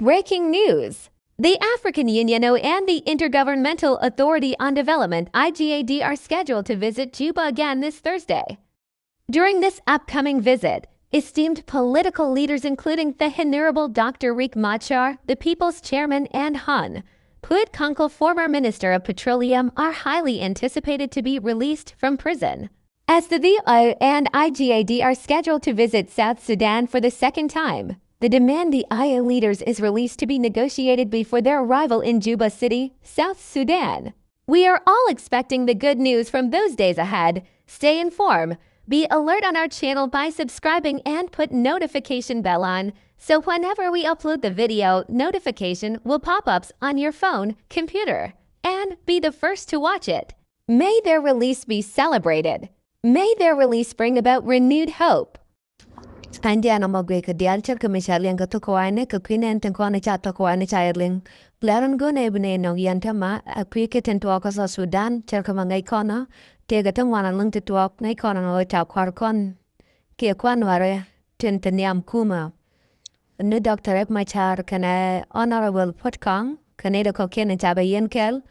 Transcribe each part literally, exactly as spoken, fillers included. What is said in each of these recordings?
Breaking news. The African Union and the Intergovernmental Authority on Development, I G A D, are scheduled to visit Juba again this Thursday. During this upcoming visit, esteemed political leaders including the Honorable Doctor Riek Machar, the People's Chairman, and Hon. Puot Kankol, former Minister of Petroleum, are highly anticipated to be released from prison. As the V O and I G A D are scheduled to visit South Sudan for the second time, the demand the I O leaders is released to be negotiated before their arrival in Juba City, South Sudan. We are all expecting the good news from those days ahead. Stay informed. Be alert on our channel by subscribing and put notification bell on, so whenever we upload the video, notification will pop ups on your phone, computer, and be the first to watch it. May their release be celebrated. May their release bring about renewed hope. Ɛn diaal nɔmɔ guic kɛ diaal cärkɛ mi ca liɛŋ kɛ thok kɛ wa̱a̱ ni kɛ kui̱ nɛn tin kɔn ca thok kɛ wa̱a̱ ni ca yɛ liŋ. Lɛr ɛn go̱n ɛ bi nɛy nɔŋ yɛn täämɛ ɛ kui̱ kɛ tin tuɔɔk kä South Sudan cärkɛ mi ŋäc kɔn ɔ. Tëëkɛ ti ŋuan ɛ liŋ ti tuɔɔk ŋäc kɔn ɔ ca kua̱r kɔn. Kiɛ kua̱r Nuäärɛ tin te nhiam kumɛ. Ni Doctor Riek Machar kɛnɛ Honorable Puot Kaŋ kɛ nɛy ti kɔ̱kiɛn ca bɛ yɛn kɛɛl.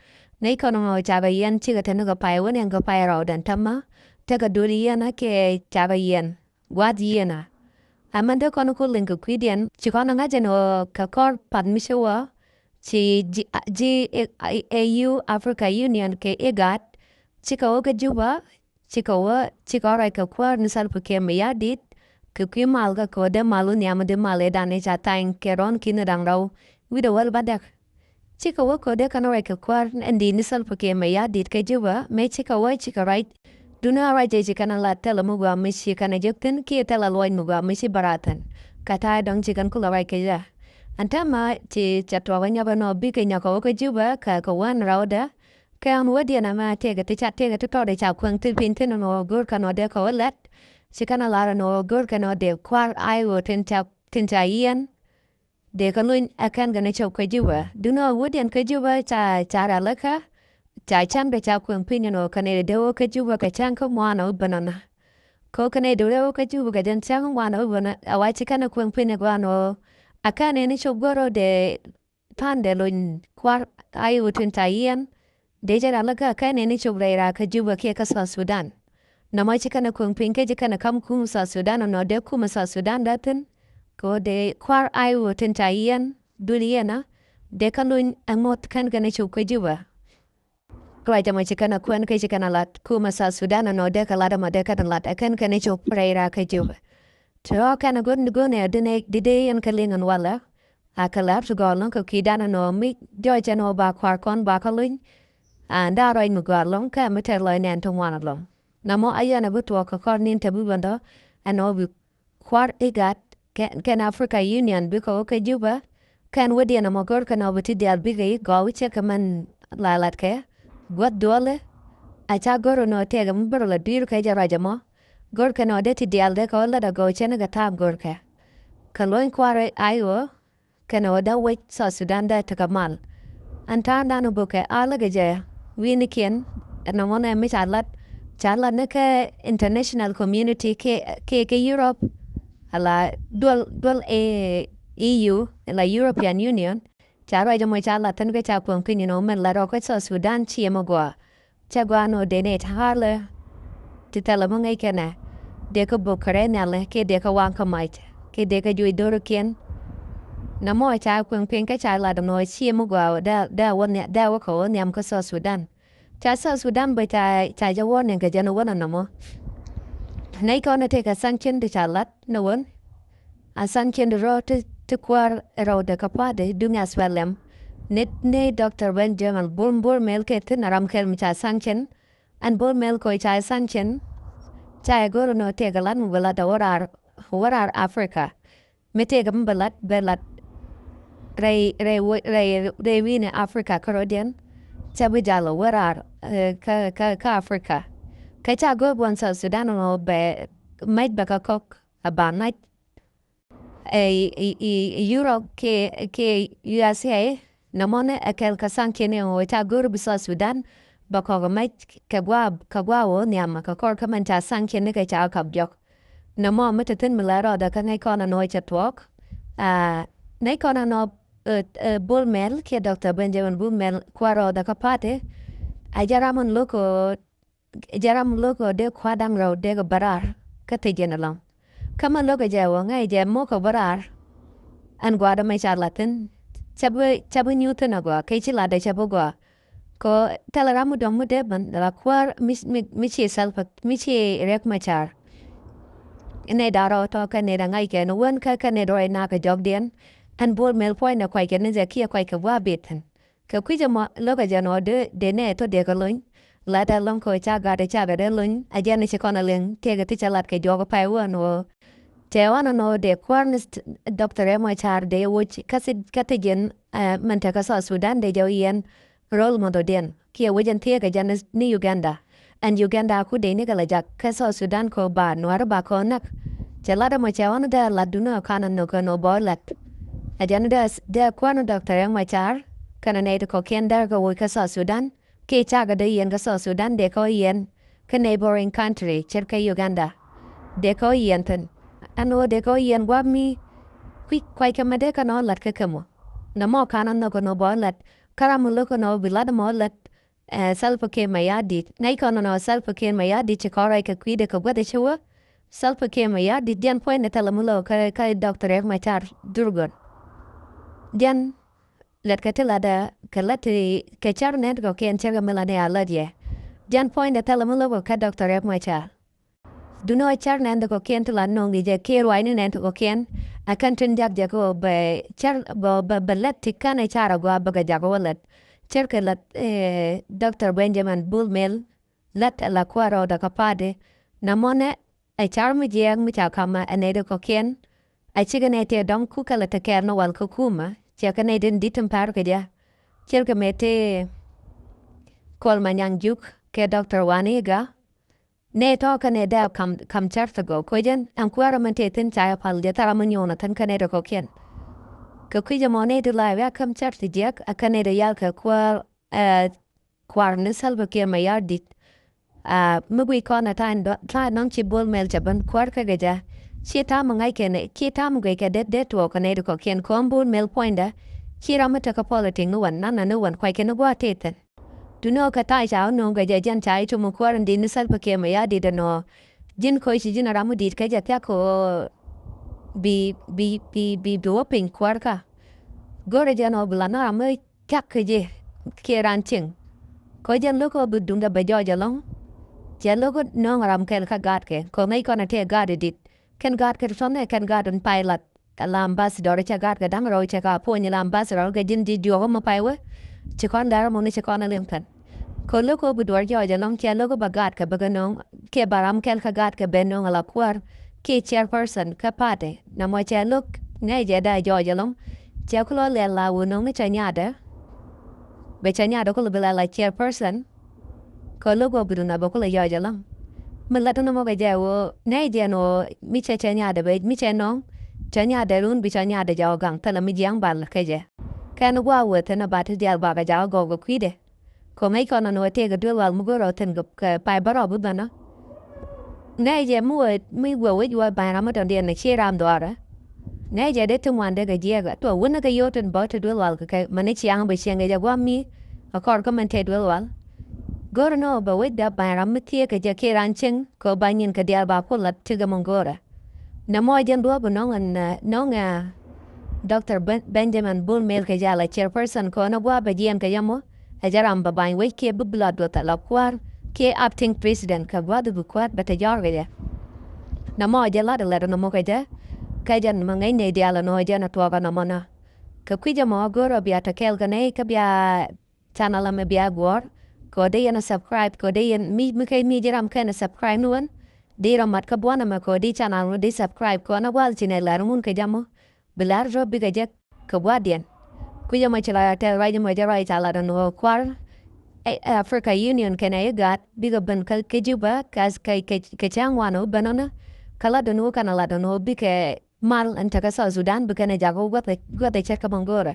Ŋäc kɔn ɔ ca bɛ yɛn cikɛ te ni kɛ pay wä ni ɛn kɛ pay rɔɔdɛn täämɛ. Tekɛ duël yɛn ɛ kiɛ ca bɛ yɛn gua̱a̱th yiëënä. Ɛmɛn te kɔn ku liŋ kɛ kui̱diɛn ci kɔn ŋa̱c ɛn ɣöö kɛ kɔr path mi ci wä ci G-, G-, A U, Africa Union kɛ IGAD cikɛ wä kä Juba, cikɛ wä, cikɛ wä ruac kɛ kuäär ni Salva Kiir Mayardit kɛ kui̱ mal kä kɛ wä dee mal wä nhiam dee mal ëëdan i̱ ca tha̱a̱ny kɛ rɔ̱n ki̱n da̱ŋ rɛw wi̱cdɛ wäl bädäk. Cikɛ wä kɛ wä dee kɛn ruac kɛ kuäär ɛn di̱i̱t ni Salva Kiir Mayardit kä Juba mëë cikɛ wä cikɛ ruac. Duŋni a ruac ëë ci kɛn a lat thilɛ mi gɔaa mi ci kɛn a jek thi̱n kiɛ thilɛ luɔc mi gɔaa mi ci bä raar thi̱n. Kä ta̱a̱ dɔ̱ŋ ci kɛn kulɛ ruac kɛ jɛ. Ɛn täämɛ ci ca tuɔɔk ɛ nyɔk ɛn ɣöö bikɛ nyɔk kɛ wä kä Juba kɛ kɛ wä ɛn rɛwdɛ. Kɛ ɣän wädiɛn ɛmɛ tëëkɛ ti ca tëëkɛ ti tɔɔdɛ ca kueŋ thi̱n piny thi̱n ɛn ɣöö go̱o̱r kɛn ɣöö dee kɛ wä lɛt. Ci kɛn a lar ɛn ɣöö go̱o̱r kɛn ɣöö dee kua̱r I O tin ca, tin ca yiɛn. Dee kɛ luny ɛ kɛn kɛ ni cop kä Juba. Duŋni ɣöö wädiɛn kä Juba ca, ca rɛl kä ca cäŋ dee ca kueŋ piny ɛn ɣöö kɛn ɛ dee wä kä Juba kɛ cäŋ kä ŋuan ɛ wä ben ɛnɔ. Kɛ ɣöö kɛn ɛ dee wä kä Juba kɛ jɛn cäŋ kä ŋuan ɛ wä ben ɛ wa ci kɛn ɛ kueŋ piny ɛ gua̱a̱n ɣöö ɛ kɛn ɛ ni cop go̱o̱r ɣöö dee pan dee lony kua̱r I O tin ca yiɛn. Dee jɛ rɛl kä kɛn ɛ ni cop rɛy raar kä Juba kiɛ kä South Sudan. Nɔmɔ ci kɛn ɛ kueŋ piny kä ci kɛn ɛ ka̱m kum South Sudan ɛnɔ dee kum South Sudan dee thi̱n. Kɛ ɣöö dee kua̱r I O tin ca yiɛn duël yiɛn ɛ dee kä lony ɛ ŋuɔ̱th kɛn kɛn ɛ cop kä Juba. Ruac ɛmɔ ci kɛn ɛ kuɛn kä ci kɛn ɛ lat kum South Sudan ɛnɔ dee kɛ lat ɛmɔ dee kɛn ɛ lat ɛ kɛn kɛn ɛ cop rɛy raar kä Juba. Ti ɣɔ̱ɔ̱k kɛn ɛ go̱n go̱n ɛ dee nɛ dee dee yɛn kɛ liŋ ɛn walɛ. A kɛ lɛr ti gɔaa ɛlɔ̱ŋ kɛ kui̱dan ɛnɔ mi jɔɔc ɛnɔ ba kua̱r kɔn ba kä lony. A nda ruac mi gɔaa ɛlɔ̱ŋ kɛ mi tɛr lɔc nɛn ti ŋuan ɛlɔ̱ŋ. Nɔmɔ a yɛn ɛ bi tuɔɔk kɛ kɔr ni̱n te bi bändä ɛnɔ bi kua̱r IGAD kɛ, kɛn Africa Union bikɛ wä kä Juba. Kɛn wädiɛn ɛmɔ go̱r kɛn ɔ bi ti diaal bikɛ i̱ gɔw cɛ kɛ mɛn la lat kɛ gua̱th duɔlɛ. A ca go̱r ɛnɔ tɛkɛ mi bärɛ la dui̱r kɛ jɛ ruac ɛmɔ. Go̱r kɛn ɔ dee ti diaal dee kɛ wä lat a gɔw cɛ ni kɛ ta̱a̱ go̱r kɛ kɛ luɔ̱ny kua̱r I O. Kɛnɛ wä dee wec South Sudan dee tekɛ mal. Ɛn ta̱a̱ dan bukɛ a läkɛ jɛ wi̱i̱nikiɛn ɛn nɔmɔ nɛ mi ca lat ca lat ni kä international community kiɛ, kiɛ kä Europe. Ala duɔl, duɔl ɛ E U, ala European Union. Ca ruac ɛmɔ ca lat thin kä ca kuɔ̱ŋ piny ɛn ɣöö mɛn lat rɔ kä South Sudan ciɛ mi gɔaa. Cɛ gɔaa ɛn ɣöö dee nɛy ta̱a̱lɛ ti thilɛ mi ŋäc kɛnɛ dee kä bök kɛ rɛy nhialɛ kiɛ dee kä waŋ kä mac kiɛ dee kä juɔc do̱rkiɛn. Nɔmɔ ca kueŋ piny kä ca lat ɛn ɣöö ciɛ mi gɔaa dee, dee wä nhiam, dee wä kɛ wä nhiam kä South Sudan. Ca South Sudan bä ca, ca jɛ warning kɛ jɛn wänɛ nɔmɔ. Nɛy kɔn ɛ tëëkɛ sanction ti ca lat ni wän. A sanction rɔ ti, ti kuäär rɛwdɛ kä party duŋ S P L M. Ni, ni Doctor Benjamin Bol, Bol Mel kɛ thi̱n a ram kɛl mi ca sanction. Ɛn Bol Mel kɔ ca sanction. Ca ɛ go̱r nɔ tëëkɛ lat mi bɛ lat a wä raar, wä raar Africa. Mi tëëkɛ mi bɛ lat, bɛ lat rɛy, rɛy, rɛy, rɛy wi̱i̱ni Africa kärɔ̱diɛn. Ca bi jal wä raar, eh, kä, kä, kä Africa. Kä ca go̱r buɔn South Sudan nɔ bɛ mɛc bɛ kä kɔk a ba nac. Ɛ, i, i, i Europe kɛ, kɛ U S A nɔmɔnɛ ɛ kɛl kɛ sanction ɛn ɣöö ca go̱r bi South Sudan bɛ kɔk mɛc kɛ gua̱a̱, kɛ gua̱a̱ ɣöö nhiamɛ kɛ kɔr kä mɛn ca sanction ni kɛ ca kap jɔk. Nɔmɔ mi te thi̱n mi la rɔɔdɛ kä ŋäc kɔn ɛn ɣöö cɛ tuɔɔk. Aa, ŋäc kɔn ɛn ɣöö ɛ, ɛ, Bol Mel kiɛ Doctor Benjamin Bol Mel kua̱r rɔɔdɛ kä party. A jɛ ram in lo̱k ɔ, jɛ ram in lo̱k ɔ dee kua̱r da̱ŋ rɛw dee kɛ bä raar kä thiec jɛn ɛlɔ̱ŋ. Kä mi lo̱k ɛ jɛ wä ŋäc jɛ mok kɛ bä raar. Ɛn gua̱a̱r dämɛ ca la̱thi̱n. Cä bi, cä bi nyuuthi̱n ɛ gɔaa kɛ ci latdɛ cä bi gɔaa. Kɛ ɣöö thilɛ ram mi dɔ̱ŋ mi dee ben la kuäär mi, mi, mi ci Salva, mi ci Riek Machar. Nɛy da̱ŋ rɛw tɔ̱ kä nɛy da̱ŋ ŋa̱ckɛ ni wän kä, kä nɛy da̱ŋ rɛw nak kɛ jɔkdiɛn. Ɛn Bol Mel puɔ̱nydɛ kuackɛ ni jɛ kiɛ kuackɛ gua̱a̱ bit thi̱n. Kɛ kui̱c ɛmɔ lo̱kɛ jɛ nɔ dee, dee nɛy tɔ̱ dee kɛ lony. Lat ɛlɔ̱ŋ kɛ ɣöö ca gat ca bɛ dee lony. A jɛn ci kɔn a liŋ tëëkɛ ti ca lat kɛ jɔk pay wä ɛn ɣöö Tɛ wan nɔ dee kuäär ni Doctor Riek Machar dee woc kä thi, kä thi jiɛn, eh, mɛn tekɛ South Sudan dee jɛ wi̱i̱ yɛn rol mɔndɔ diɛn. Kiɛ wec ɛn thieekä jɛn ni Uganda. Ɛn Uganda ku dee ni kɛ la jak kä South Sudan kɔ ba nuäär ba kɔ näk. Cɛ lat ɛmɔ cɛ wan dee lat duni ɔ kan nɔ kɛ nɔ bɔ lat. A jɛn dee, dee kuäär ni Doctor Riek Machar kɛnɛ nɛy ti kɔkiɛn dee kɛ woc kä South Sudan. Kiɛ cakɛ dee yɛn kä South Sudan dee kɛ wä yɛn kä neighboring country ce̱tkɛ Uganda. Dee kɛ wä yɛn thi̱n. Ɛn ɣöö dee kɛ wä yɛn gua̱a̱p mi kui̱ kuackɛ mɛ dee kɛ nɔ lat kä kɛ mɔ. Nɛ mɔ ka̱n ɔ nhök kɛ nɔ bɔ lat. Kä ram mi lo̱k kɛ nɔ bi lat mɔ lat, eh, Salva Kiir Mayardit. Ŋäc kɔn nɔ Salva Kiir Mayardit ci kɔn rɛy kɛ kui̱dɛ kɛ guäth ci wä. Salva Kiir Mayardit jɛn puɔ̱nydɛ thilɛ mi lo̱k kä, kä Doctor Riek Machar Durgɔn. Jɛn Lɛt kɛ ti latdä kɛ lät ti kɛ cär nɛn ti kɔkiɛn cär kɛ mi latdä a lät yɛ. Jɛn puɔ̱nydɛ thilɛ mi lo̱k kä Doctor Riek Machar. Duni ɔ cär nɛn ti kɔkiɛn ti lat no̱o̱ŋ di jɛ kiɛ ruacni nɛn ti kɔkiɛn. A kɛn tin jak jɛ kɛ ɣöö bɛ cär bɛ, bɛ, bɛ lät ti kɛn ɛ car a gɔaa bɛ kɛ jak wä lät. Cär kɛ lät, eh, Doctor Benjamin Bol Mel. Lät ɛ la kuäär rɔɔdɛ kä pa̱a̱tdɛ. Namɔnɛ ɛ car mi jiɛɛk mi ca ka̱mä ɛ nɛy ti kɔkiɛn. A cikɛ nɛy tëë dɔ̱ŋ kukɛ lɛ te kɛɛl ni wal kä kumä cɛ kɛ nɛy tin di̱t tin pɛr kɛ jɛ. Cir kɛ mëë tëë Kuɔl Manyaŋ Juk kɛ Doctor Wani Igga. Nɛy tɔ̱ kɛ nɛy dee kam, kam cär thok gɔw koc ɛn ɛn kuäärä min tëë thi̱n ca yɛ pal jɛ thara min nyuɔnɔ thi̱n kɛ nɛy ti kɔkiɛn. Kɛ kui̱c ɛmɔ nɛy ti la wia kam cär ti jiɛk a kɛ nɛy ti yal kɛ kuäär, eh, kua̱r ni Salva Kiir Mayardit. Ah, mi guic kɔn a ta̱a̱ in dɔ-, ta̱a̱ in nɔŋ ci Bol Mel cɛ ben kuäär kä kɛ jɛ. Ci ta̱a̱ mi ŋa̱c kɛn, ci ta̱a̱ mi guic kɛ det, det tuɔɔk kɛ nɛy ti kɔkiɛn kɔn Bol Mel puɔ̱nydɛ. Ci ram mi tekɛ politik ni wän, nan, nan ni wän kuackɛ ni gua̱a̱th tëë thi̱n. Duni ɔ kɛ ta̱a̱ ca wä no̱o̱ŋ kɛ jɛ jɛn ca i̱ cum kuäär in di̱t ni Salva Kiir Mayardit ɛnɔ. Ji̱n koci ji̱n ram mi di̱t kɛ jɛ thia̱k kɛ ɣöö bi, bi, bi, bi, bi wä piny kuäär kä. Go̱rɛ jɛn ɔ bi la ni ram mi thia̱k kɛ jɛ kiɛ raan cieŋ. Kɔ jɛn lo̱k ɔ bi duŋdɛ bɛ jɔɔc ɛlɔ̱ŋ. Cɛ lo̱k ɔ nööŋ ram kɛl kä gaatkɛ kɔ ŋäc kɔn ɛ tëë gaat ɛ di̱t. Kɛn gaatkɛ tɔ̱nɛ kɛn gaat in pay lat. Ala ambassador cɛ gaatkɛ da̱ŋ rɛw cɛ ka puɔ̱ny ala ambassador kɛ ji̱n ji̱ diɔ̱k ɔ mi pay wee. Ci kɔn lɛr mɔni ci kɔn ɛ liŋ pɛn. Kɔ lo̱k ɔ bi duɔr jɔɔc ɛlɔ̱ŋ cɛ lo̱k ɔ bɛ gaatkɛ bikɛ nööŋ. Kiɛ ba ram kɛl kä gaatkɛ ben nööŋ ala kuäär. Kiɛ chairperson kä party. Namɔ cɛ lo̱k ŋäc jɛ dee jɔɔc ɛlɔ̱ŋ. Cɛ kulɔ lɛl la wä nööŋ ni cɛ nyaatdɛ. Bɛ cɛ nyaatdɛ kulɔ bi lɛl la chairperson. Kɛ lo̱k ɔ bi dun a bɛ kulɔ jɔɔc ɛlɔ̱ŋ. Mi lat ni mɔ kɛ jɛ wä ŋäc jɛ ɛn wä mi cɛ cɛ nyaatdɛ bɛ mi cɛ nööŋ. Cɛ nyaatdɛ run bi cɛ nyaatdɛ jɔɔc gaŋ thilɛ mi jiɛŋ bal kɛ jɛ. Kɛn gua̱a̱ wä thi̱n a ba ti diaal bakɛ jakä gɔw kɛ kui̱dɛ. Kɔ ŋäc kɔn nɔ ni wä tëëkɛ duel wal mi go̱r rɔ thi̱n kɛ, kɛ pay bärɔp bi bänä. Ŋäc jɛ mi wä, mi wä wec wä ba̱ny ram mi tɔ̱ndiɛn ni ci ram dhuaarä. Ŋäc jɛ dee ti ŋuan dee kɛ jiɛɛk ɛ tuɔ wänä kɛ yio̱w tin bä ti duel wal kɛ kɛ mäni ciaŋ bɛ cieŋ kɛ jɛ gua̱a̱m mi. Ɛ kɔr kä mɛn tëë duel wal. Go̱r ni wä bɛ wec dee ba̱ny ram mi thieek kɛ jɛ kiɛ raan cieŋ kɛ wä ba̱ny nyin kɛ diaal ba kulɛ ti kɛ mɛ go̱rä. Nɛ mɔ jɛn duɔ̱ɔ̱p nɔŋ ɛn, eh, nɔŋ, eh, Doctor Ben-, Benjamin Bol Mel kɛ jɛ ala chairperson kɔn ɛ gua̱a̱p ɛ jiɛn kɛ jɛ mɔ. Ɛ jɛ ram bɛ ba̱ny wec kiɛ bi bi la duɔth ala kuäär kiɛ acting president kɛ gua̱a̱th bi kuäär bɛ te jɔr kɛ jɛ. Nɛ mɔ jɛ lat ɛ lat nɛ mɔ kɛ jɛ. Kɛ jɛ nɛ mɔ ŋäc nɛ diaal nɔ jɛ nɛ tuɔɔk nɛ mɔ nɔ. Kɛ kui̱c ɛmɔ go̱r ɛ bia te kɛɛl kɛ nɛ kä bia channel ɛmɛ bia guɔ̱ɔ̱r. Kɛ ɣöö dee yɛn ɛ subscribe kɛ ɣöö dee yɛn mi, mi kɛ mi ji̱ ram kɛn ɛ subscribe ni wän. Dee rɔ mat kä buɔ̱n ɛmɛ kɛ ɣöö dee channel wä dee subscribe kɛ ɣöö nɛ gua̱a̱th ci nɛ lɛr ŋun kɛ jam mɔ. Bi lɛr rɔ bikɛ jɛ kɛ gua̱a̱thdiɛn. Kui̱c ɛmɔ ci la tɛth ruac ɛmɔ jɛ ruac ca lat ɛn ɣöö kua̱r, eh, Africa Union kɛnɛ i̱ gaat bikɛ ben kä, kä Juba kɛ, kɛ, kɛ, kɛ cäŋ wanɛ wä ben ɔnä. Kä lat ɛn ɣöö kɛnɛ lat ɛn ɣöö bikɛ mal ɛn tekɛ South Sudan bi kɛn ɛ jakä wä guäth ɛ, guäth ɛ ce̱tkɛ mɛ go̱o̱rɛ.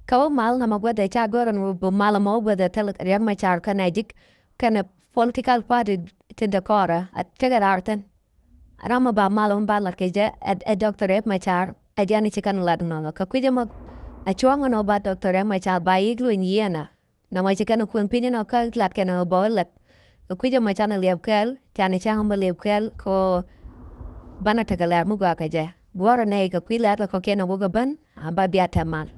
Kä wä mal nɛmɛ guäth ɛ ca go̱o̱rɛ ni wä bi mal ɛmɔ wä guäth ɛ thil Riek Machar kɛnɛ ji̱k kɛnɛ political party tin te kɔrɛ a tekɛ raar thi̱n. Ram mi ba mal ɛmɔ ba lat kɛ jɛ ɛ, ɛ Doctor Riek Machar ɛ jɛn ci kɛn lat nɔnɔ kɛ kui̱c ɛmɔ. Ɛ cuɔ̱ŋ ɛn ɔ ba Doctor Riek Machar ba yik luny yiënä. Nɔmɔ ci kɛn ɛ kuëŋ piny ɛn ɔ kä lat kɛn ɛ bä ɛ lɛp. Kɛ kui̱c ɛmɔ canɛ liɛp kɛɛl, canɛ cäŋ bä liɛp kɛɛl kɛ ɣöö banɛ tekɛ lɛ̈ɛ̈r mi gɔaa kɛ jɛ. Guɔ̱rɛ nɛy kɛ kui̱ lɛ̈ɛ̈r kɛ kɔ̱kiɛn ɛ wä kɛ ben, a ba bia tɛm mal.